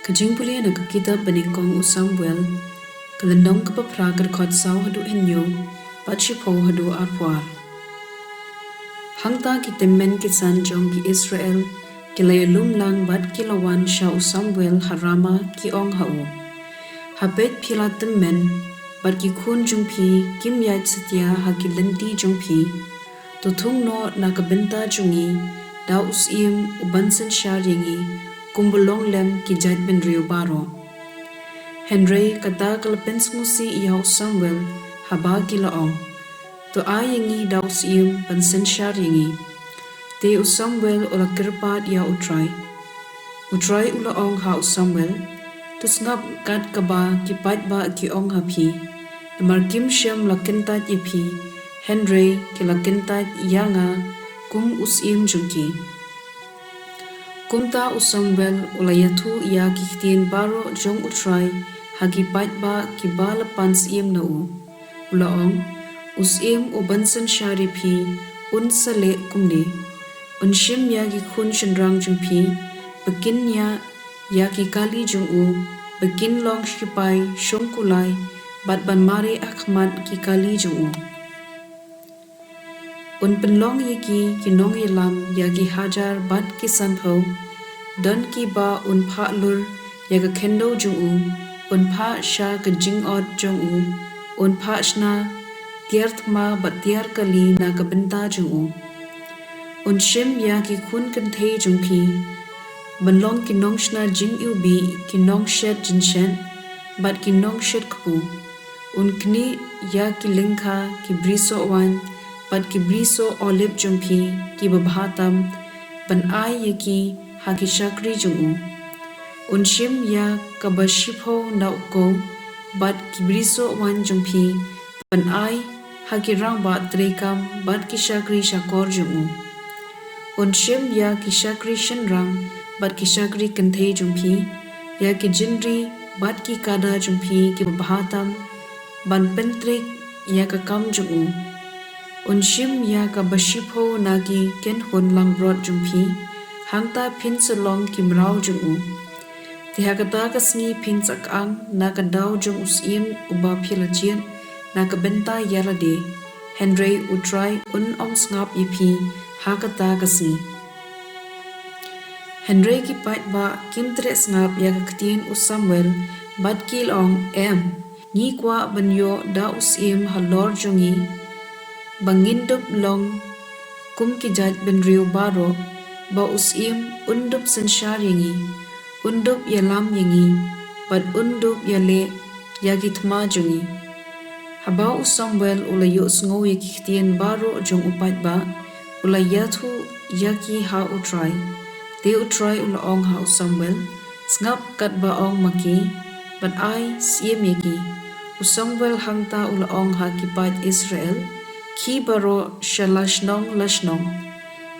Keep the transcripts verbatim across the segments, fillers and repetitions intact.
Ka jingpule na ka kitab banyngkong u Samuel, ka lynnong kaba phra, ka dkhot saw haduh hynñiew, bad shiphew haduh arphew ar. Hangta ki tymmen ki san jong ki Israel ki la ïalum lang bad ki la wan sha u Samuel ha Rama, ki ong ha u, ha peit, phi la tymmen, bad ki khun jong phi kim ïaid satia ha ki lynti jong phi. To thung noh na ka bynta jong ngi da u syiem uban synshar ïa ngi, kumba long lem ki jaitbynriew baroh. Hynrei kata ka la pynsngewsih ïa u Samuel, haba ki la ong, to ai ïa ngi da u syiem ban synshar ïa ngi. Te u Samuel u la kyrpad ïa U Trai. U Trai u la ong ha u Samuel, to sngap kat kaba ki paidbah ki ong ha phi, namar kim shym la kyntait ïa phi, hynrei ki la kyntait ïa nga kum u syiem jong ki. Kumta u Samuel u la ïathuh ïa ki ktien baroh jong U Trai ha ki paidbah kiba la pan syiem na u. U la ong, u syiem uban synshar ïa phi un sa leh kumne. Un shim ïa ki khun shynrang jong phi, ba kin ñiah ïa ki kali jong u, ba kin long sipai shongkulai, bad ban mareh ha khmat ki kali jong u. Un pynlong ïa ki ki nongïalam ïa ki hajar bad ki sanphew. Don kiba un phah lur ïa ka khyndew jong u, un phah sha ka jingot jong u, un phah shna tiar thma bad tiar kali na ka bynta jong u. Un shim ïa ki khun kynthei jong phi ban long ki nongshna jingiwbih, ki nongshet jingshet, bad ki nongshet kpu. Un knieh ïa ki lyngkha ki brisoh waiñ bad ki brisoh olib jong phi kiba bha tam, ban ai ïa ki ha ki shakri jong u. Un shim ïa kaba shiphew na u kew bad ki brisoh waiñ jong phi, ban ai ha ki rangbah treikam bad ki shakri shakor jong u. Un shim ïa ki shakri shynrang bad ki shakri kynthei jong phi, ïa ki jingri bad ki kada jong phi kiba bha tam, ban pyntrei ïa ka kam jong u. Un shim ïa kaba shiphew na ki kynhun langbrot jong phi, hangta phin sa long ki mraw jong u. Te ha kata ka sngi phin sa kyang na ka daw jong u syiem uba phi la jied na ka bynta ïa lade, hynrei U Trai un ym sngap ïa phi ha kata ka sngi. Hynrei ki paidbah kim treh sngap ïa ka ktien u Samuel, bad ki la ong, em, ngi kwah ban ïoh da u syiem halor jong ngi, ba ngin dup long kum ki jaitbynriew baroh, ba u syiem un dup synshar ïa ngi, un dup ïalam ïa ngi, bad un dup ïaleh ïa ki thma jong ngi. Haba u Samuel u la ïohsngew ïa ki ktien baroh jong u paidbah, u la ïathuh ïa ki ha U Trai. Te U Trai u la ong ha u Samuel, sngap katba ong ma ki, bad ai syiem ïa ki. U Samuel hangta u la ong ha ki paid Israel, khie baroh sha la shnong la shnong.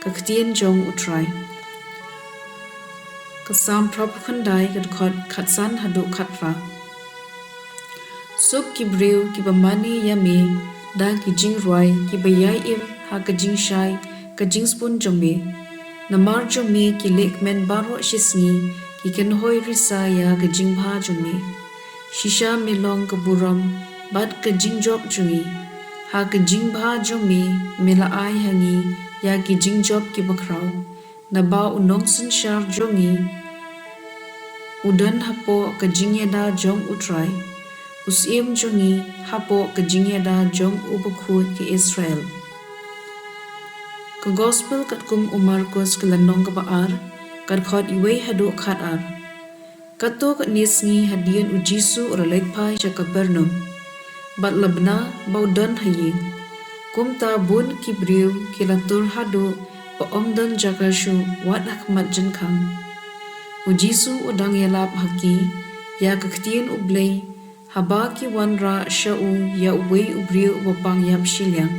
Ka ktien jong U Trai. Ka Salm phra phew khyndai, ka dkhot khatsan haduh khatphra. Suk ki briew kiba mane ïa me da ki jingrwai, kiba ïai im ha ka jingshai ka jingsbun jong me. Namar jong me ki lehkmen baroh shisngi, ki kynhoi risa ïa ka jingbha jong me. Shisha me long ka burom bad ka jingjop jong ngi. Ha ka jingbha jong me, me la ai ha ngi ïa ki jingjop kiba khraw. Naba u nongsynshar jong ngi u don hapoh ka jingïada jong U Trai, u syiem jong ngi hapoh ka jingïada jong U Bakhuid ki Israel. Ka Gospel katkum u Markos, ka lynnong kaba ar, ka dkhot iwei haduh khatar. Katto katne sngi hadien u Jisu u la leit phai sha Kapernaum, bad la bna ba u don ha ïing. Kumta bun ki briew ki la tur haduh ba ym don jaka shuh wat ha khmat jingkhang. U Jisu u dang ïalap ha ki ïa ka ktien U Blei, haba ki wanrah sha u ïa uwei u briew uba pang ïap shiliang.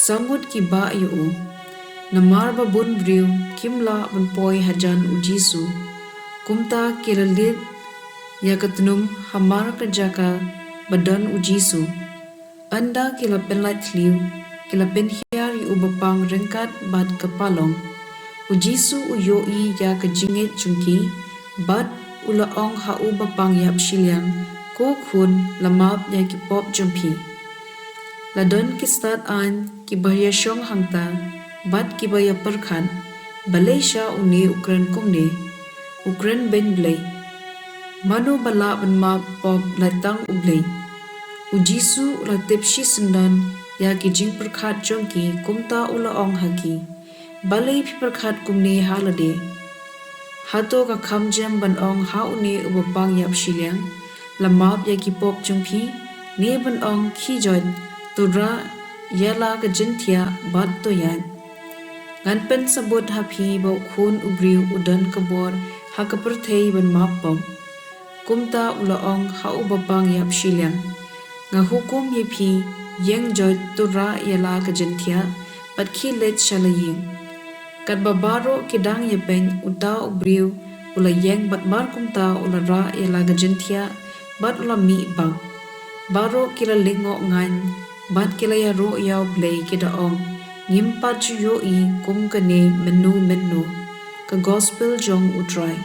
Saw ngut ki bah ïa u, namar ba bun briew kim lah ban poi hajan u Jisu. Kumta ki la leit ïa ka tnum hamar ka jaka ba don u Jisu. Ynda ki la pynlait thliew, ki la pynhiar ïa uba pang ryngkat bad ka palong. U Jisu u ïohi ïa ka jingngeit jong ki, bad u la ong ha u bapang ïap shiliang, Ko khun, la map ïa ki pop jong phi. La don ki stad-aiñ kiba ïashong hangta bad kiba ïapyrkhat, Balei sha une u kren kumne? U kren beiñ Blei. Mano ba lah ban map pop lada tang U Blei? U Jisu u la tip shisyndon ïa ki jingpyrkhat jong ki, kumta u la ong ha ki, Balei phi pyrkhat kumne ha lade? Hato ka kham jem ban ong ha une u bapang ïap shiliang, La map ïa ki pop jong phi, ne ban ong, Khie joit, to rah ïa la ka jingthiah bad to ïaid? Ngan pynsabut ha phi ba U Khun u Briew u don ka bor ha ka pyrthei ban map pop. Kumta u la ong ha u bapang ïap shiliang, Nga hukum ïa phi, ïeng joit, to rah ïa la ka jingthiah bad khie leit sha la ïing. Katba baroh ki dang ïapeiñ, uta u briew u la ïeng bad mar kumta u la rah ïa la ka jingthiah bad u la mih bak. Baroh ki la lyngngoh ngaiñ bad ki la ïaroh ïa U Blei, ki da ong, Ngim pat ju ïohi kum kane mynno mynno. Ka Gospel jong U Trai.